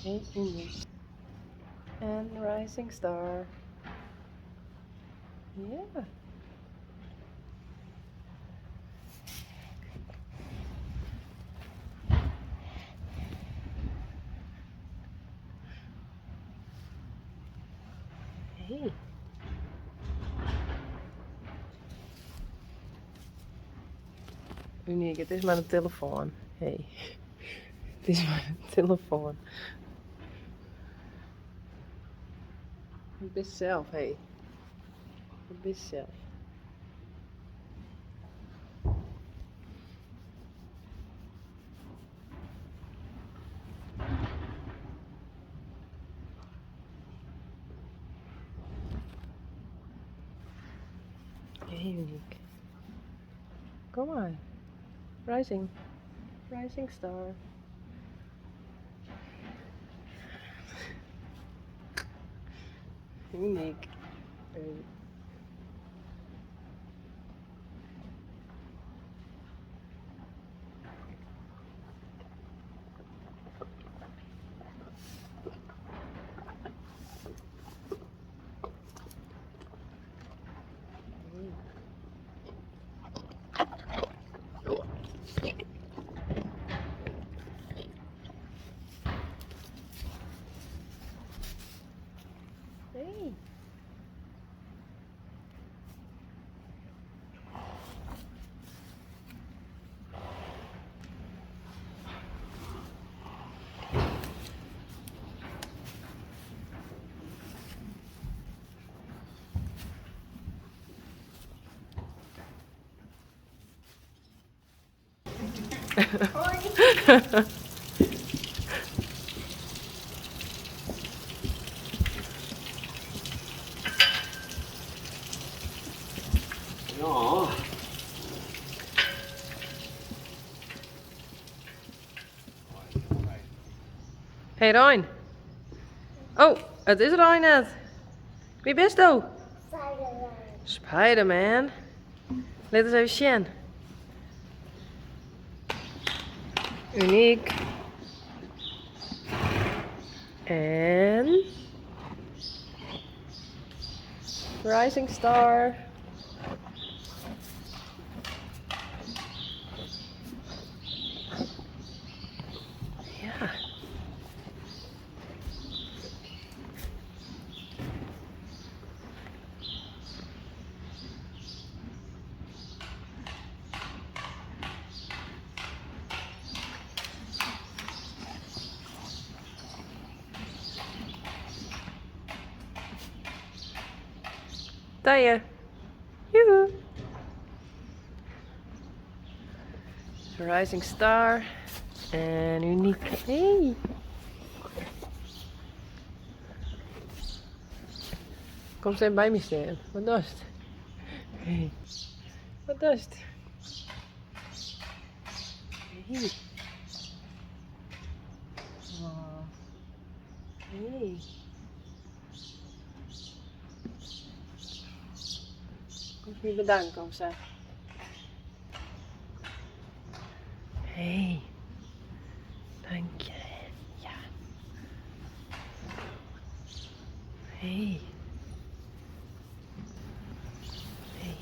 Hey, Uniek. En Rising Star. Ja. Hey. Uniek, it is mar in telefoan. Hey. It is mar in telefoan. Wat bist sels, hey. Wat bist sels. Hey, Uniek. Kom mar. Rising. Rising star. Uniek. Hey. Hey. Ja. Hey Rein. Oh, it is Rein net. Wie bisto? Spider-Man. Lit ris even sjen. Uniek. En Rising Star. Ja. Tije. Joehoe. Rising Star en Uniek. Hey. Kom even by my stean. Wat dochst? Hey. Wat dochst? Hey. Oh. Hey. Komst my bedanken of sa? Hey. Dank je. Ja. Hey. Hey.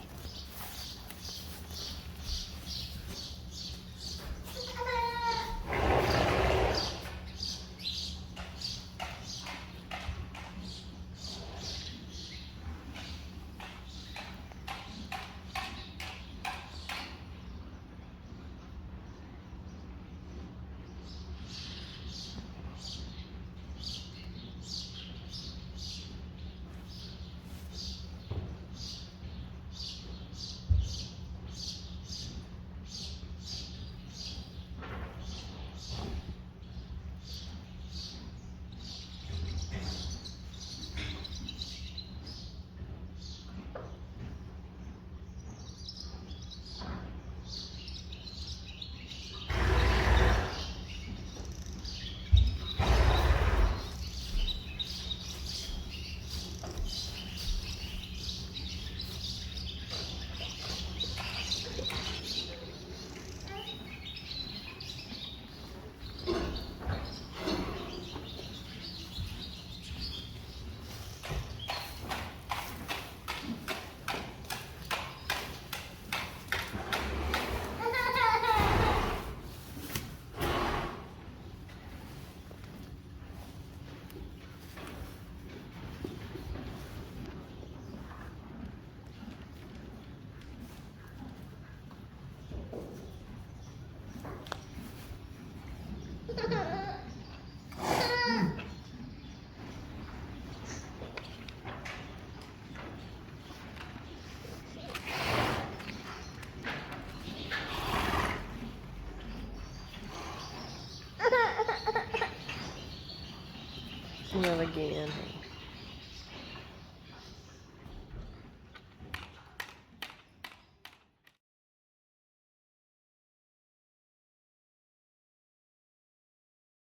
Ja, we gean.